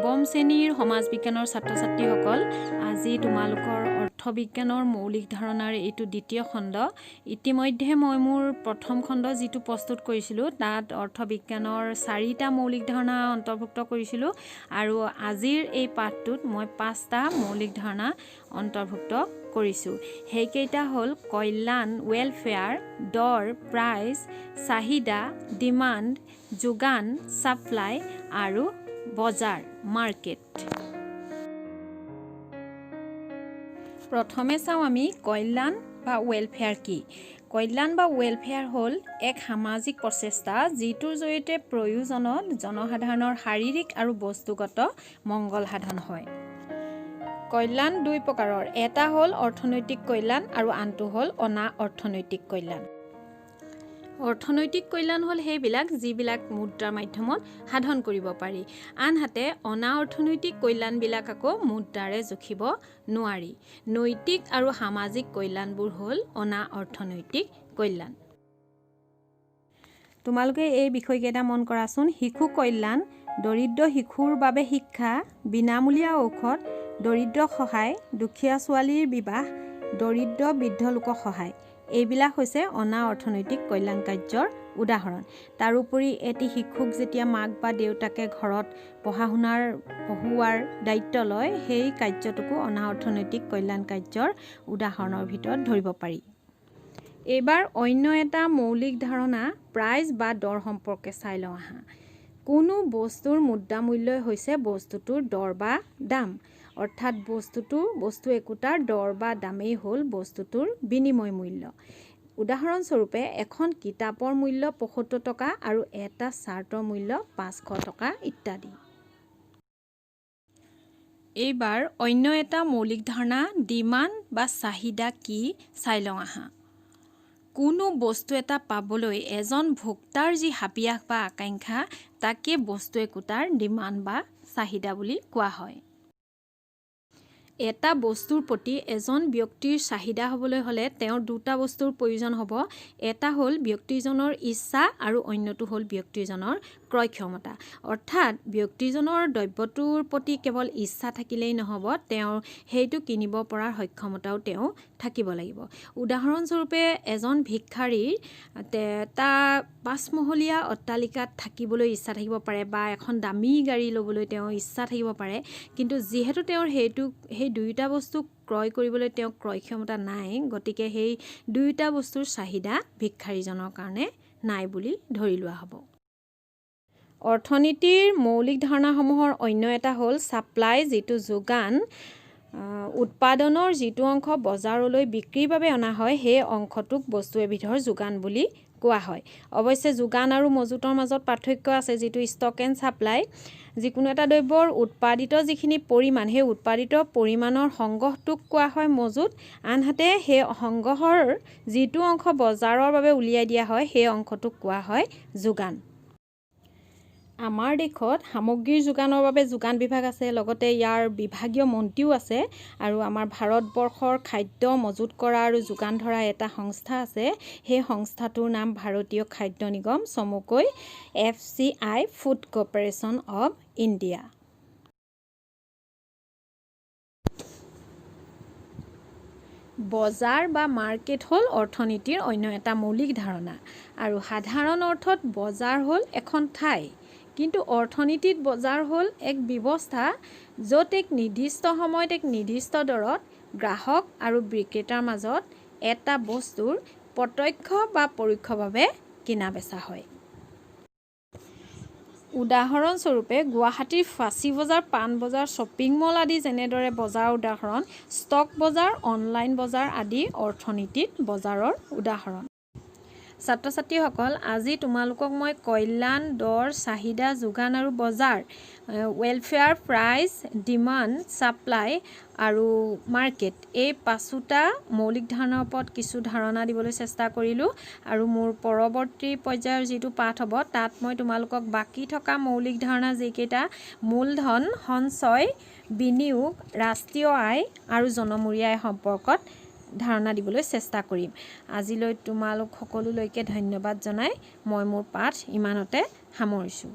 নৱম শ্ৰেণীৰ সমাজ বিজ্ঞানৰ ছাত্ৰ ছাত্ৰীসকল, আজি তোমালোকৰ অৰ্থবিজ্ঞানৰ মৌলিক ধাৰণাৰ এইটো দ্বিতীয় খণ্ড। ইতিমধ্যে মই মোৰ প্ৰথম খণ্ড যিটো প্ৰস্তুত কৰিছিলোঁ, তাত অৰ্থবিজ্ঞানৰ চাৰিটা মৌলিক ধাৰণা অন্তৰ্ভুক্ত কৰিছিলোঁ আৰু আজিৰ এই পাঠটোত মই পাঁচটা মৌলিক ধাৰণা অন্তৰ্ভুক্ত কৰিছোঁ। সেইকেইটা হ'ল কল্যাণ, ৱেলফেয়াৰ, দৰ, প্ৰাইচ, চাহিদা, ডিমাণ্ড, যোগান, ছাপ্লাই আৰু বজাৰ, মাৰ্কেট। প্ৰথমে চাওঁ আমি কল্যাণ বা ৱেলফেয়াৰ কি। কল্যাণ বা ৱেলফেয়াৰ হ'ল এক সামাজিক প্ৰচেষ্টা, যিটোৰ জৰিয়তে প্ৰয়োজনত জনসাধাৰণৰ শাৰীৰিক আৰু বস্তুগত মংগল সাধন হয়। কল্যাণ দুই প্ৰকাৰৰ, এটা হ'ল অৰ্থনৈতিক কল্যাণ আৰু আনটো হ'ল অনা অৰ্থনৈতিক কল্যাণ। অৰ্থনৈতিক কল্যাণ হ'ল সেইবিলাক যিবিলাক মুদ্ৰাৰ মাধ্যমত সাধন কৰিব পাৰি, আনহাতে অনা অৰ্থনৈতিক কল্যাণবিলাক আকৌ মুদ্ৰাৰে জুখিব নোৱাৰি। নৈতিক আৰু সামাজিক কল্যাণবোৰ হ'ল অনা অৰ্থনৈতিক কল্যাণ। তোমালোকে এই বিষয়কেইটা মন কৰাচোন। শিশু কল্যাণ, দৰিদ্ৰ শিশুৰ বাবে শিক্ষা, বিনামূলীয়া ঔষধ, দৰিদ্ৰক সহায়, দুখীয়া ছোৱালীৰ বিবাহ, দৰিদ্ৰ বৃদ্ধ লোকক সহায়, এইবিলাক হৈছে অনা অৰ্থনৈতিক কল্যাণ কাৰ্যৰ উদাহৰণ। তাৰোপৰি এটি শিশুক যেতিয়া মাক বা দেউতাকে ঘৰত পঢ়া শুনাৰ পঢ়োৱাৰ দায়িত্ব লয়, সেই কাৰ্যটোকো অনা অৰ্থনৈতিক কল্যাণ কাৰ্যৰ উদাহৰণৰ ভিতৰত ধৰিব পাৰি। এইবাৰ অন্য এটা মৌলিক ধাৰণা প্ৰাইচ বা দৰ সম্পৰ্কে চাই লওঁ আহা। কোনো বস্তুৰ মুদ্ৰা মূল্যই হৈছে বস্তুটোৰ দৰ বা দাম, অৰ্থাৎ বস্তু একোটাৰ দৰ বা দামেই হ'ল বস্তুটোৰ বিনিময় মূল্য। উদাহৰণস্বৰূপে, এখন কিতাপৰ মূল্য 75 টকা আৰু এটা চাৰ্টৰ মূল্য 500 টকা ইত্যাদি। এইবাৰ অন্য এটা মৌলিক ধাৰণা ডিমাণ্ড বা চাহিদা কি চাই লওঁ আহা। কোনো বস্তু এটা পাবলৈ এজন ভোক্তাৰ যি হাবিয়াস বা আকাংক্ষা, তাকে বস্তু একোটাৰ ডিমাণ্ড বা চাহিদা বুলি কোৱা হয়। এটা বস্তুৰ প্ৰতি এজন ব্যক্তিৰ চাহিদা হ'বলৈ হ'লে তেওঁৰ দুটা বস্তুৰ প্ৰয়োজন হ'ব। এটা হ'ল ব্যক্তিজনৰ ইচ্ছা আৰু অন্যটো হ'ল ব্যক্তিজনৰ ক্ৰয় ক্ষমতা। অৰ্থাৎ ব্যক্তিজনৰ দ্ৰব্যটোৰ প্ৰতি কেৱল ইচ্ছা থাকিলেই নহ'ব, তেওঁৰ সেইটো কিনিব পৰাৰ সক্ষমতাও তেওঁ থাকিব লাগিব। উদাহৰণস্বৰূপে, এজন ভিক্ষাৰীৰ এটা পাঁচমহলীয়া অট্টালিকাত থাকিবলৈ ইচ্ছা থাকিব পাৰে বা এখন দামী গাড়ী ল'বলৈ তেওঁ ইচ্ছা থাকিব পাৰে, কিন্তু যিহেতু তেওঁৰ সেই দুয়োটা বস্তু ক্ৰয় কৰিবলৈ তেওঁ ক্ৰয় ক্ষমতা নাই, গতিকে সেই দুয়োটা বস্তুৰ চাহিদা ভিক্ষাৰীজনৰ কাৰণে নাই বুলি ধৰি লোৱা হ'ব। অৰ্থনীতিৰ মৌলিক ধাৰণাসমূহৰ অন্য এটা হ'ল ছাপ্লাই, যিটো যোগান। উৎপাদনৰ যিটো অংশ বজাৰলৈ বিক্ৰীৰ বাবে অনা হয়, সেই অংশটোক বস্তু এবিধৰ যোগান বুলি কোৱা হয়। অৱশ্যে যোগান আৰু মজুতৰ মাজত পাৰ্থক্য আছে, যিটো ষ্টক এণ্ড ছাপ্লাই। যিকোনো এটা দ্ৰব্যৰ উৎপাদিত যিখিনি পৰিমাণ, সেই উৎপাদিত পৰিমাণৰ সংগ্ৰহটোক কোৱা হয় মজুত। আনহাতে সেই সংগ্ৰহৰ যিটো অংশ বজাৰৰ বাবে উলিয়াই দিয়া হয়, সেই অংশটোক কোৱা হয় যোগান। আমাৰ দেশত সামগ্ৰীৰ যোগানৰ বাবে যোগান বিভাগ আছে, লগতে ইয়াৰ বিভাগীয় মন্ত্ৰীও আছে আৰু আমাৰ ভাৰতবৰ্ষৰ খাদ্য মজুত কৰা আৰু যোগান ধৰা এটা সংস্থা আছে। সেই সংস্থাটোৰ নাম ভাৰতীয় খাদ্য নিগম, চমুকৈ FCI, food corporation of India. বজাৰ বা মাৰ্কেট হ'ল অৰ্থনীতিৰ অন্য এটা মৌলিক ধাৰণা আৰু সাধাৰণ অৰ্থত বজাৰ হ'ল এখন ঠাই, কিন্তু অৰ্থনীতিত বজাৰ হ'ল এক ব্যৱস্থা, য'ত এক নিৰ্দিষ্ট সময়ত এক নিৰ্দিষ্ট দৰত গ্ৰাহক আৰু বিক্ৰেতাৰ মাজত এটা বস্তুৰ প্ৰত্যক্ষ বা পৰোক্ষভাৱে কিনা বেচা হয়। উদাহৰণস্বৰূপে, গুৱাহাটীৰ ফাঁচী বজাৰ, পাণবজাৰ, শ্বপিং মল আদি যেনেদৰে বজাৰৰ উদাহৰণ, ষ্টক বজাৰ, অনলাইন বজাৰ আদি অৰ্থনীতিত বজাৰৰ উদাহৰণ। ছাত্ৰ ছাত্ৰীসকল, আজি তোমালোকক মই কল্যাণ, দৰ, চাহিদা, যোগান আৰু বজাৰ, ৱেলফেয়াৰ, প্ৰাইচ, ডিমাণ্ড, ছাপ্লাই আৰু মাৰ্কেট, এই পাঁচোটা মৌলিক ধাৰণাৰ ওপৰত কিছু ধাৰণা দিবলৈ চেষ্টা কৰিলোঁ আৰু মোৰ পৰৱৰ্তী পৰ্যায়ৰ যিটো পাঠ হ'ব, তাত মই তোমালোকক বাকী থকা মৌলিক ধাৰণা যিকেইটা, মূলধন, সঞ্চয়, বিনিয়োগ, ৰাষ্ট্ৰীয় আয় আৰু জনমূৰি আয় সম্পৰ্কত ধাৰণা দিবলৈ চেষ্টা কৰিম। আজিলৈ তোমালোক সকলোলৈকে ধন্যবাদ জনাই মই মোৰ পাঠ ইমানতে সামৰিছোঁ।